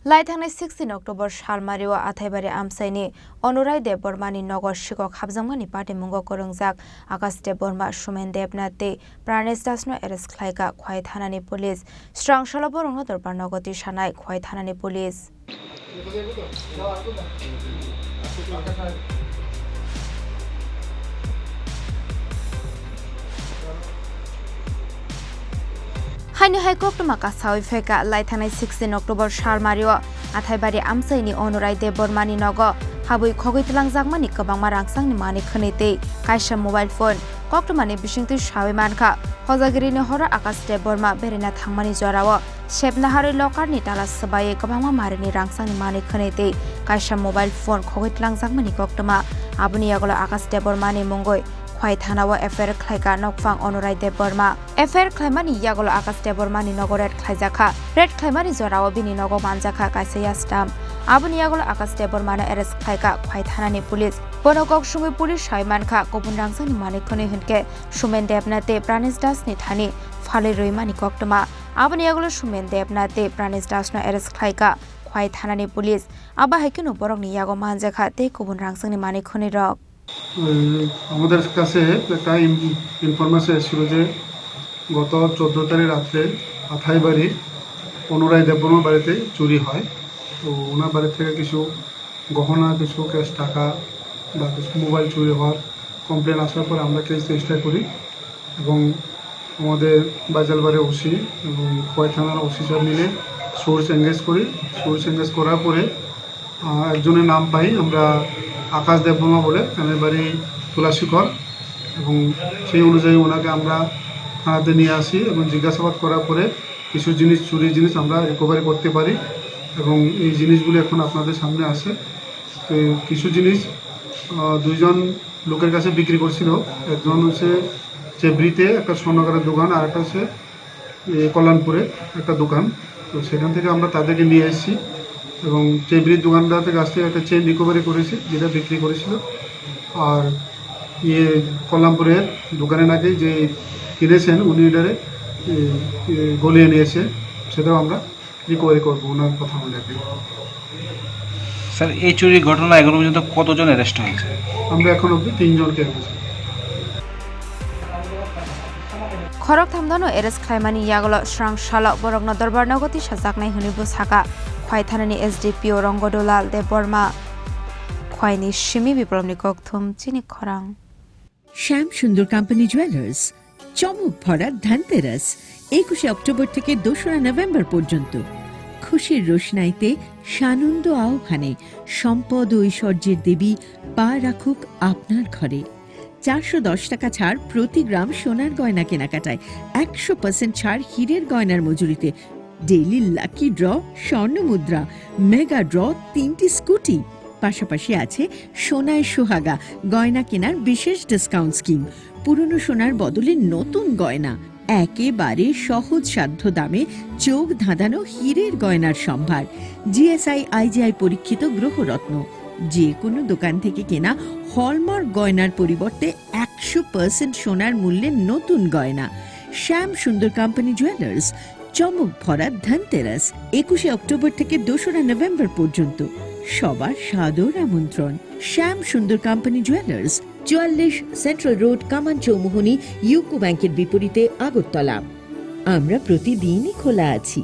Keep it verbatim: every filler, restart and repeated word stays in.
Lai thangnai sixteen October salmario Athaibari amchaini Onurai Debbarmani nogo sikok habjakmani patimungo kwrwngjak Akash Debbarma, Sumen Debnath tei Pranesh Dasno arrest khlaikha Khowai thanani police. Srang salo borokno dorbar nogo tisanai Khowai thanani police. Haini hai koktwma kasawi phaikha lai thangnai sixteen October salmario Athaibari amchaini Onurai Debbarmani nogo habwi khogwi twlangjakmani kwbangma rangchakni manwi khwnwi tei kaisa mobile phone. Koktwmani bisingtwi sawi mankha, Hojagirini horo Akash Debbarma beraina thangmani jorao sepna harwi lokarni tala swbaiwi kwbangma marini rangchakni manwi khwnwi tei kaisa mobile phone khogwi twlangjakmani koktwma. Aboni yagulo Akash Debbarmani mungwi Khowai thanao F I R khlaikha nokphang Onurai Debbarma. F I R khlaimani yagulo Akash Debbarmani nogo raid khlaijakha. Raid khlaimani jorao bini nogo manjakha kaisa yastam. Aboni yagulo Akash Debbarmano arrest khlaikha Khowai thanani police. Bono kok sungwi police sawi mankha, kubun rangchakni manwi khwnwi hwnkhe Sumen Debnath tei Pranesh Dasni thani phalwi rwimani koktwma. Aboni yagulo Sumen Debnath tei Pranesh Dasno arrest khlaikha Khowai thanani police. Abo hai kheno borokni yago manjakha tei kubun rangchakni manwi khwnwirok. উম, আমাদের কাছে একটা in-, information এসেছিল যে গত চোদ্দ তারিখ রাত্রে আথাইবাড়ি পুনরায় দেববর্মা বাড়িতে চুরি হয়। তো ওনার বাড়ি থেকে কিছু গহনা, কিছু ক্যাশ টাকা বা কিছু মোবাইল চুরি হওয়ার কমপ্লেন আসার পরে আমরা কেস রেজিস্টার করি এবং আমাদের বাজালবাড়ি ওসি এবং খোয়াই থানার ওসি স্যার মিলে সোর্স এনগেজ করি। সোর্স এনগেজ করার পরে, আহ, একজনের নাম পাই আমরা, আকাশ দেববর্মা বলে, তার বাড়ি তুলাশিখর, এবং সেই অনুযায়ী ওনাকে আমরা থানাতে নিয়ে আসি এবং জিজ্ঞাসাবাদ করার পরে কিছু জিনিস, চুরি জিনিস আমরা রিকভারি করতে পারি এবং এই জিনিসগুলি এখন আপনাদের সামনে আছে। তো কিছু জিনিস, আহ, দুইজন লোকের কাছে বিক্রি করছিল। একজন হচ্ছে চেবড়িতে একটা স্বর্ণকারের দোকান, আর একটা হচ্ছে, এ, কল্যাণপুরে একটা দোকান। তো সেখান থেকে আমরা তাদেরকে নিয়ে এসেছি এবং চেবড়ির দোকানদার থেকে কাছ থেকে একটা চেইন রিকভারি করেছি, যেটা বিক্রি করেছিল। আর ইয়ে, কল্যাণপুরের দোকানে নাকি যে কিনেছেন, উনি এটারে, এ, এ, গলিয়ে নিয়েছে, সেটাও আমরা রিকভারি করবো ওনার কথা অনুযায়ী। স্যার, এই চুরির ঘটনা এখনো পর্যন্ত কতজন অ্যারেস্ট হয়েছে? আমরা এখন অবধি তিনজনকে arrest. Khorok thamdano arrest khlaimani yagulo srang salo borokno dorbar nogo tisajaknai hwnwi bwsakha Khwai thanani S D P O Rongodulal Debbarma. Khwaini simi Biplobni kokthum chini khorang. শ্যাম সুন্দর কোম্পানি জুয়েলার্স, চমক ভরা ধনতেরাস, একুশে অক্টোবর থেকে দোসরা নভেম্বর পর্যন্ত। খুশির রোশনাইতে সানন্দ আহ্বানে সম্পদ ও ঐশ্বর্যের দেবী পা রাখুক আপনার ঘরে। চারশো দশ টাকা ছাড় প্রতি গ্রাম সোনার গয়না কেনাকাটায়, একশো পার্সেন্ট ছাড় হীরের গয়নার মজুরিতে, ডেইলি লাকি ড্র, স্বর্ণ মুদ্রা, মেগা ড্র, তিনটি স্কুটি। পাশাপাশি আছে সোনায় সোহাগা গয়না কেনার বিশেষ ডিসকাউন্ট স্কিম। পুরনো সোনার বদলে নতুন গয়না, একেবারে সহজসাধ্য দামে চোখ ধাঁধানো হীরের গয়নার সম্ভার। G S I I G I পরীক্ষিত গ্রহরত্ন। যে কোনো দোকান থেকে কেনা হলমার্ক গয়নার পরিবর্তে একশো পার্সেন্ট সোনার মূল্যে নতুন গয়না। শ্যাম সুন্দর কোম্পানি জুয়েলার্স, চমক ভরা ধনতেরাস, একুশে অক্টোবর থেকে দোসরা নভেম্বর পর্যন্ত। সবার সাদর আমন্ত্রণ। শ্যাম সুন্দর কোম্পানি জুয়েলার্স, চুয়াল্লিশ সেন্ট্রাল রোড, কামান চৌমুহনী, ইউকো ব্যাংকের বিপরীতে, আগরতলা। আমরা প্রতিদিনই খোলা আছি।